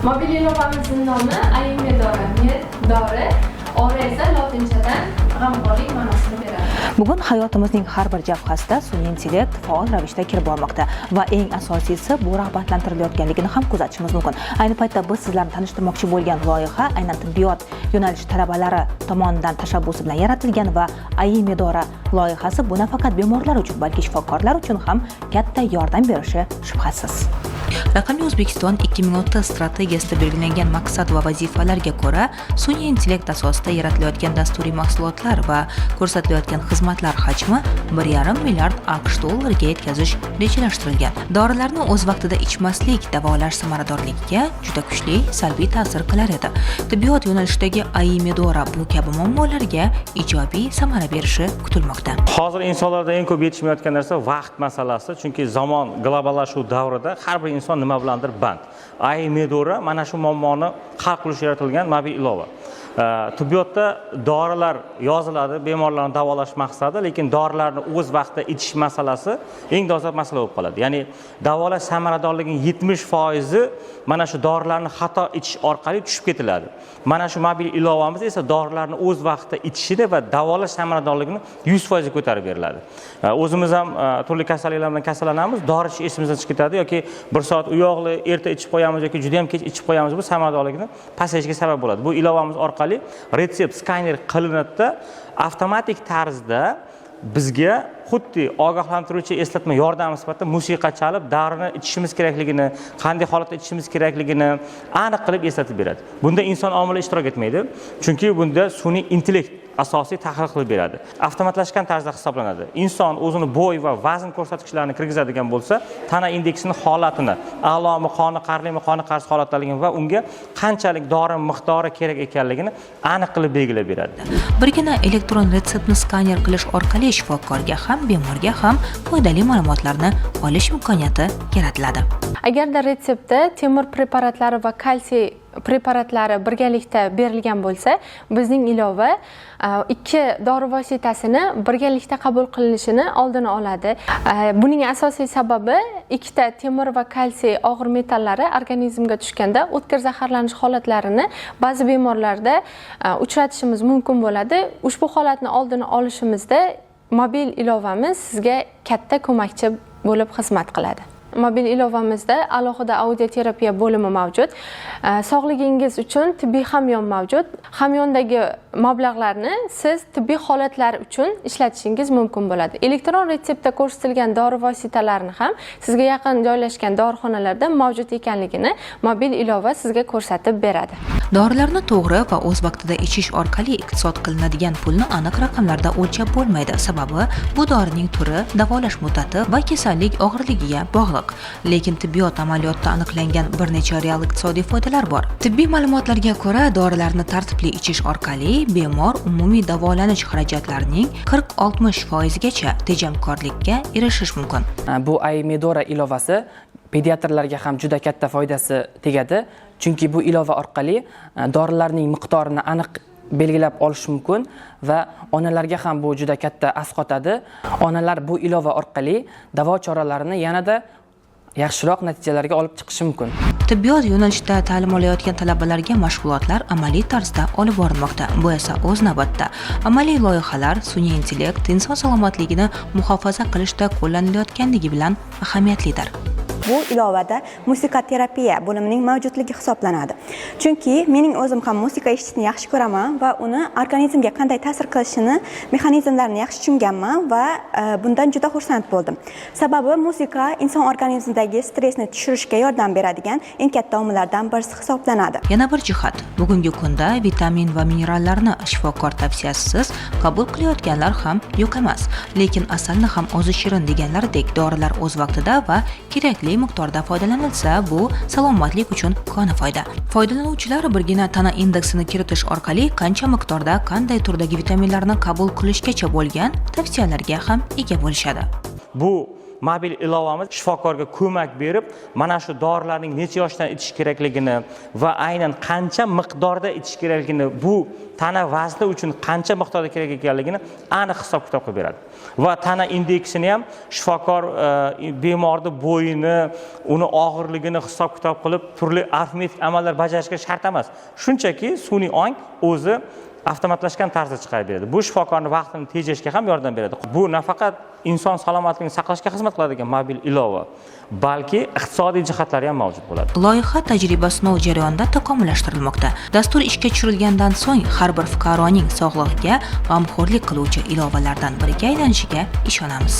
Mobil ilovamizning nomi AI Medora. Med dori, ora esa lotinchadan g'amxo'rlik ma'nosini beradi. Bugun hayotimizning har bir jabhasida sun'iy intellekt faol ravishda kirib bormoqda va eng asosiysi, bu rag'batlantirilayotganligini ham kuzatishimiz mumkin. Ayni paytda biz sizlarni tanishtirmoqchi bo'lgan loyiha aynan tibbiyot yo'nalishi talabalari tomonidan tashabbusi bilan yaratilgan va AI Medora loyihasi bu nafaqat bemorlar uchun, balki shifokorlar uchun ham katta yordam berishi shubhasiz. Raqamli O'zbekiston 2030 strategiyasida belgilangan maqsad va vazifalarga ko'ra, sun'iy intellekt asosida yaratilayotgan dasturiy mahsulotlar va ko'rsatilayotgan xizmatlar hajmi 1,5 milliard AQSh dollariga yetkazish rejalashtirilgan. Dorilarni o'z vaqtida ichmaslik davolash samaradorligiga juda kuchli salbiy ta'sir qilar edi. Tibbiyot yo'nalishidagi AI Medora bu kabi muammolarga ijobiy samara berishi kutilmoqda. Hozir insonlarda eng ko'p yetishmayotgan narsa vaqt masalasi, chunki zamon globallashuv davrida har bir inson nima bilandir band. AI Medora mana shu muammoni hal qilish yaratilgan mobil ilova. Tibbiyotda dorilar yoziladi bemorlarni davolash maqsadida, lekin dorilarni o'z vaqtida ichish masalasi eng dolzarb masala bo'lib qoladi. Ya'ni davolash samaradorligining 70 foizi mana shu dorilarni xato ichish orqali tushib ketiladi. Mana shu mobil ilovamiz esa dorilarni o'z vaqtida ichishini va davolash samaradorligini 100 foizga ko'tarib beriladi. O'zimiz ham turli kasalliklar bilan kasallanamiz, dori ichish esimizdan chiqib ketadi yoki bir soat u yoqli erta ichib qo'yamiz yoki juda yam kech ichib qo'yamiz. Bu samaradorligini pasayishiga sabab bo'ladi. Bu ilovamiz orqali retsept skaner qilinadida, avtomatik tarzda bizga xuddi ogohlantiruvchi eslatma yordami sifatida musiqa chalib, dorini ichishimiz kerakligini, qanday holatda ichishimiz kerakligini aniq qilib eslatib beradi. Bunda inson omili ishtirok etmaydi, chunki bunda sun'iy intellekt asosiy tahlil qilib beradi, avtomatlashgan tarzda hisoblanadi. Inson o'zini bo'y va vazn ko'rsatkichlarini kirgizadigan bo'lsa, tana indeksini holatini, a'lomi, qoniqarlimi, qoniqarsiz holatdaligini va unga qanchalik dori miqdori kerak ekanligini aniq qilib belgilab beradi. Birgina elektron retseptni skaner qilish orqali shifokorga ham, bemorga ham foydali ma'lumotlarni olish imkoniyati yaratiladi. Agarda retseptda temir preparatlari va kalsiy preparatlari birgalikda berilgan bo'lsa, bizning ilova ikki dori vositasini birgalikda qabul qilinishini oldini oladi. Buning asosiy sababi, ikkita temir va kalsiy og'ir metallari organizmga tushganda o'tkir zaharlanish holatlarini ba'zi bemorlarda uchratishimiz mumkin bo'ladi. Ushbu holatni oldini olishimizda mobil ilovamiz sizga katta ko'makchi bo'lib xizmat qiladi. Mobil ilovamizda alohida audioterapiya bo'limi mavjud. Sog'ligingiz uchun tibbiy hamyon mavjud. Hamyondagi mablag'larni siz tibbiy holatlar uchun ishlatishingiz mumkin bo'ladi. Elektron retseptda ko'rsatilgan dori vositalarini ham sizga yaqin joylashgan dorixonalarda mavjud ekanligini mobil ilova sizga ko'rsatib beradi. Dorilarni to'g'ri va o'z vaqtida ichish orqali iqtisod qilinadigan pulni aniq raqamlarda o'lchab bo'lmaydi. Sababi bu dorining turi, davolash muddati va kasallik og'irligiga bog'liq. Lekin tibbiyot amaliyotida aniqlangan bir necha real iqtisodiy foydalar bor. Tibbiy ma'lumotlarga ko'ra, dorilarni tartibli ichish orqali bemor umumiy davolanish xarajatlarining 40-60 foizigacha tejamkorlikka erishish mumkin. Bu iMedora ilovasi pediatrlarga ham juda katta foydasi tegadi, chunki bu ilova orqali dorilarning miqdorini aniq belgilab olish mumkin va onalarga ham bu juda katta asqotadi. Onalar bu ilova orqali davo choralarini yanada yaxshiroq natijalarga olib chiqishi mumkin. Tibbiyot yo'nalishida ta'lim olayotgan talabalarga mashg'ulotlar amaliy tarzda olib borilmoqda. Bu esa o'z navbatida amaliy loyihalar sun'iy intellekt inson salomatligini muhofaza qilishda qo'llanilayotganligi bilan ahamiyatlidir. Bu ilovada musiqa terapiya bo'limining mavjudligi hisoblanadi, chunki mening o'zim ham musiqa eshitishni yaxshi ko'raman va uni organizmga qanday ta'sir qilishini mexanizmlarini yaxshi tushunganman va bundan juda xursand bo'ldim. Sababi musiqa inson organizmidagi stressni tushirishga yordam beradigan eng katta omillardan birisi hisoblanadi. Yana bir jihat: bugungi kunda vitamin va minerallarni shifokor tavsiyasisiz qabul qilayotganlar ham yo'q emas. Lekin asalni ham ozi shirin deganlaridek, dorilar o'z vaqtida va kerakli miqdorda foydalanilsa, bu salomatlik uchun koni foyda. Foydalanuvchilar birgina tana indeksini kiritish orqali qancha miqdorda, qanday turdagi vitaminlarni qabul qilishgacha bo'lgan tavsiyalarga ham ega bo'lishadi. Bu Mobil ilovamiz shifokorga ko'mak berib, mana shu dorilarning necha yoshdan ichish kerakligini va aynan qancha miqdorda ichish kerakligini, bu tana vazni uchun qancha miqdorda kerak ekanligini aniq hisob kitob qilib beradi. Va tana indeksini ham shifokor bemorni bo'yini, uni og'irligini hisob kitob qilib, turli arifmetik amallar bajarishga shart emas. Shunchaki sun'iy ong o'zi avtomatlashgan tarzda chiqarib beradi. Bu shifokorni vaqtini tejashga ham yordam beradi. Bu nafaqat inson salomatligini saqlashga xizmat qiladigan mobil ilova, balki iqtisodiy jihatlari ham mavjud bo'ladi. Loyiha tajriba sinov jarayonida takomillashtirilmoqda. Dastur ishga tushirilgandan so'ng har bir fuqaroning sog'lig'iga g'amxo'rlik qiluvchi ilovalardan biriga aylanishiga ishonamiz.